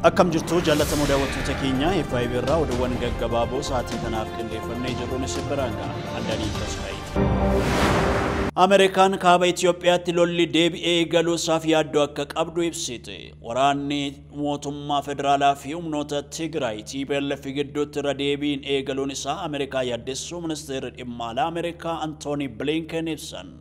Akkam jirtu jaallatamoo daawwattoota keenya FIB irraa oduuwwan gaggabaaboo sa'aatii kanaaf qindeeffannee jirruun isin biraan ga'a. Andanii Tasfaayiti. Ameerikaan kaaba Itoophiyaatti lolli deebi'ee galuusaaf yaaddoo akka qabdu ibsite. Waraanni mootummaa federaalaa fi humnoota Tigraay TPLF gidduutti irra deebiin eegaluun isaa Ameerikaa yaaddessuu ministeerri dhimma alaa Ameerikaa Antooni Blinken ibsan.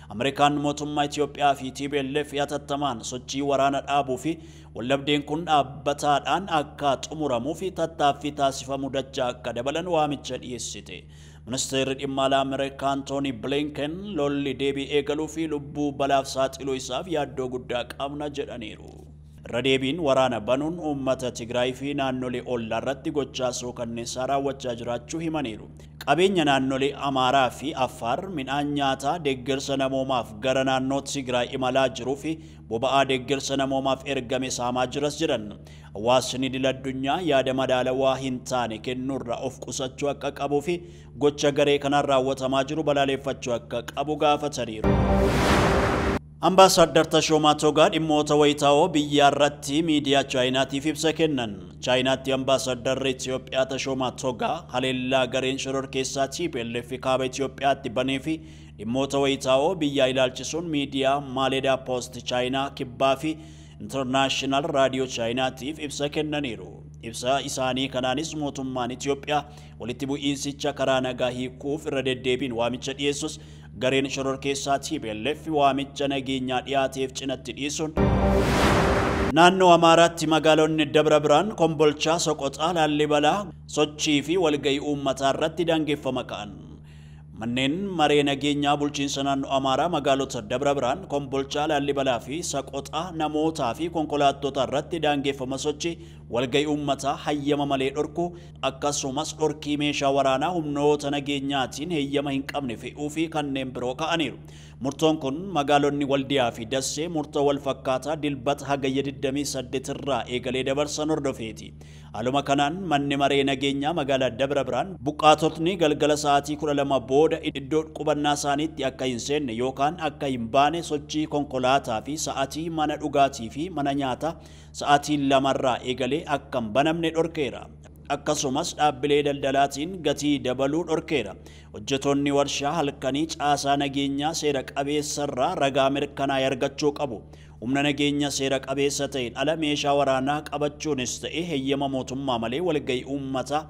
Ameerikaan mootummaa Itoophiyaa fi TPLF hatattamaan sochii waraana dhaabuu fi wallabdeen kun dhaabbataadhaan akka xumuramuu fi tattaaffii taasifamu dachaa akka dabalan waamicha dhiyeessite. Ministeerri dhimma alaa Ameerikaa Antooni Blinken lolli deebii eegaluu fi lubbuu balaaf saaxiluu isaaf yaaddoo guddaa qabna jedhaniiru. Irra deebiin waraana banuun uummata Tigraay fi naannolee ollaa irratti gochaa suukanneessaa raawwachaa jiraachuu himaniiru. Qabeenya naannolee Amaaraa fi Affaar midhaan nyaataa deeggarsa namoomaaf gara naannoo Tigraay imalaa jiruu fi boba'aa deeggarsa namoomaaf ergame saamaa jiras jedhan. Hawaasni idil addunyaa yaada madaalawaa hin taane kennuurra of qusachuu akka qabuu fi gocha garee kanaan raawwatamaa jiru balaaleffachuu akka qabu gaafataniiru. Ambaasaadar Tashoomaa Togaa dhimmoota wayitaawoo biyya irratti miidiyaa Chaayinaatiif ibsa kennan. Chaayinaatti ambaasaaddarri Itoophiyaa Tashoomaa Togaa haleellaa gareen shororkeessaa TPLF kaaba Itoophiyaatti banee fi dhimmoota wayitaawoo biyyaa ilaalchisuun miidiyaa Maaleedaa Poost Chaayinaa kibbaa fi Intarnaashinaal Raadiyoo Chaayinaatiif ibsa kennaniiru. Ibsa isaanii kanaanis mootummaan Itoophiyaa walitti bu'iinsicha karaa nagaa hiikuuf irra deddeebiin waamicha dhiyeessus gareen shororkeessaa TPLF waamicha nageenyaa dhiyaateef cinatti dhiisuun naannoo Amaaraatti magaalonni Dabra Birhaan, Kombolchaa, Soqoxaa, Laallibalaa sochii fi walgahii uummataa irratti daangeffama ka'an. Manneen maree nageenyaa bulchiinsa naannoo Amaaraa magaalota Dabra Birhaan, Kombolchaa, Laallibalaa fi Soqoxaa namootaa fi konkolaattota irratti daangeffama sochii walgahii uummataa hayyama malee dhorkuu akkasumas dhorkii meeshaa waraanaa humnoota nageenyaatiin heeyyama hin qabne fe'uu fi kanneen biroo ka'aniiru. Murtoon kun magaalonni Waldiyaa fi Dassee murtoo wal fakkaataa dilbata hagayya 28 irraa eegalee dabarsan hordofeeti. Haaluma kanaan manni maree nageenyaa magaalaa Dabra Birhaan buqqaatotni galgala sa'aatii 12 booda iddoo qubannaa isaaniitti akka hin seenne yookaan akka hin baane sochii konkolaataa fi sa'aatii mana dhugaatii fi mana nyaataa sa'aatii 2 irraa eegalee akka hin banamne dhorkeera. Akkasumas dhaabbilee daldalaatiin gatii dabaluu dhorkeera. Hojjettoonni warshaa halkanii caasaa nageenyaa seera qabeessarraa ragaa mirkanaa'e argachuu qabu. Humna nageenya seera qabeessa ta'een ala meeshaa waraanaa qabachuunis ta'e heeyyama mootummaa malee walgahii uummataa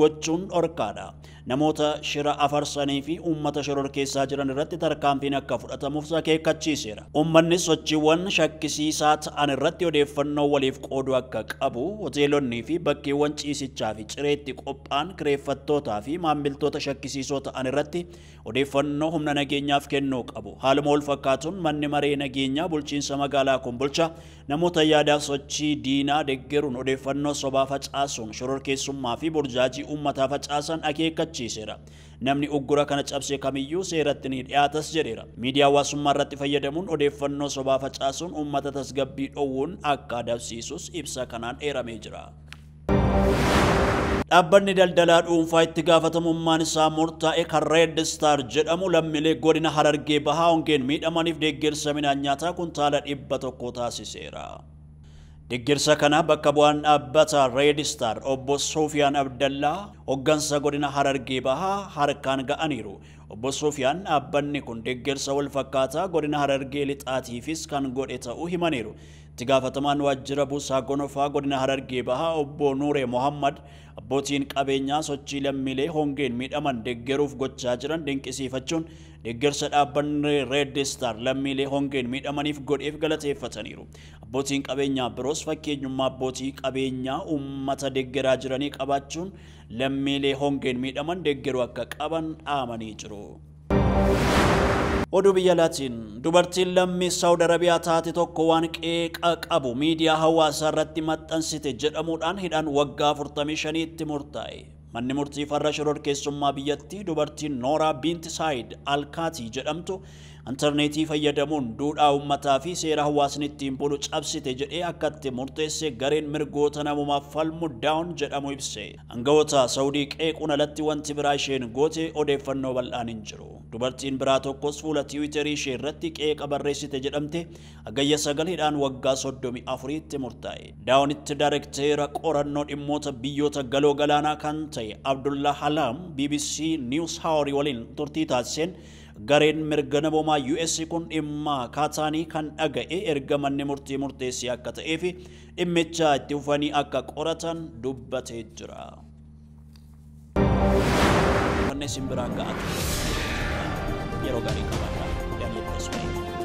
gochuun dhorkaadha. Namoota shira afarsanii fi uummata shororkeessaa jiran irratti tarkaanfiin akka fudhatamuuf akeekkachiiseera. Uummanni sochiiwwan shakkisiisaa ta'an irratti odeeffannoo waliif qooduu akka qabu, hoteelonnii fi bakkeewwan ciisichaa fi cireetti qophaa'an kireeffattootaa fi maamiltoota shakkisiisoo ta'an irratti odeeffannoo humna nageenyaaf kennuu qabu. Haaluma wal fakkaatuun manni maree nageenyaa bulchiinsa magaalaa Kombolchaa namoota yaadaaf sochii diinaa deeggaruun odeeffannoo sobaa facaasuun shororkeessummaa fi burjaajii uummataa facaasan akeekkachiiseera. Namni uggura kana cabse kamiyyuu seeratti ni dhiyaatas jedheera. Miidiyaa hawaasummaa irratti fayyadamuun odeeffannoo sobaa facaasuun uummata tasgabbii dhoowwuun akka adabsiisus ibsa kanaan eeramee jira. Dhaabbanni daldalaa dhuunfaa itti gaafatamummaan isaa murtaa'e kan Red Star jedhamu lammiilee godina Harargee Bahaa hongeen miidhamaniif deeggarsa midhaan nyaataa kuntaala 100 taasiseera. Deeggarsa kana bakka bu'aan dhaabbata Red Star obbo Soofiyaan Abdallaa hoggansa godina Harargee Bahaa harkaan ga'aniiru. Obbo Soofiyaan dhaabbanni kun deeggarsa wal fakkaataa godina Harargee Lixaatiifis kan godhe ta'uu himaniiru. Itti gaafatamaan waajjira buusaa gonofaa godina Harargee Bahaa obbo Nuuree Mohammad abbootiin qabeenyaa sochii lammiilee hongeen miidhaman deeggaruuf gochaa jiran dinqisiifachuun deeggarsa dhaabbanni Red Star lammiilee hongeen miidhamaniif godheef galateeffataniiru. Abbootiin qabeenyaa biroos fakkeenyummaa abbootii qabeenyaa uummata deeggaraa jiranii qabaachuun lammiilee hongeen miidhaman deeggaruu akka qaban dhaamanii jiru. Oduu biyya alaatiin dubartiin lammii Saawud Arabiyaa taate tokko waan qeeqa qabu miidiyaa hawaasaa irratti maxxansite jedhamuudhaan hidhaan waggaa 45tti murtaa'e. Manni murtii farra shororkeessummaa biyyattii dubartiin Nooraa Bint Saayid Alkaatii jedhamtu Intarneetii fayyadamuun duudhaa uummataa fi seera hawaasni ittiin bulu cabsite jedhee akka itti murteesse gareen mirgoota namummaaf falmu Dawn jedhamu ibse. Aangawoota Saawudii qeequun alatti wanti biraa isheen goote odeeffannoo bal'aan hin jiru. Dubartiin biraa tokkos fuula Tiwiiterii ishee irratti qeeqa barreessite jedhamte Hagayya 9 hidhaan waggaa 34tti murtaa'e. Daawunitti daayirekteera qorannoo dhimmoota biyyoota galoo galaanaa kan ta'e Abdullah Halaam BBC News Hour waliin turtii taasiseen gareen mirga namoomaa US kun dhimma Kaataanii kan dhaga'e erga manni murtii murteessee akka ta'ee fi dhimmicha itti fufanii akka qoratan dubbatee jira. Manneen simbiraan ga'atu yeroo gaarii qabaadha. Daani'el Tasfaayee.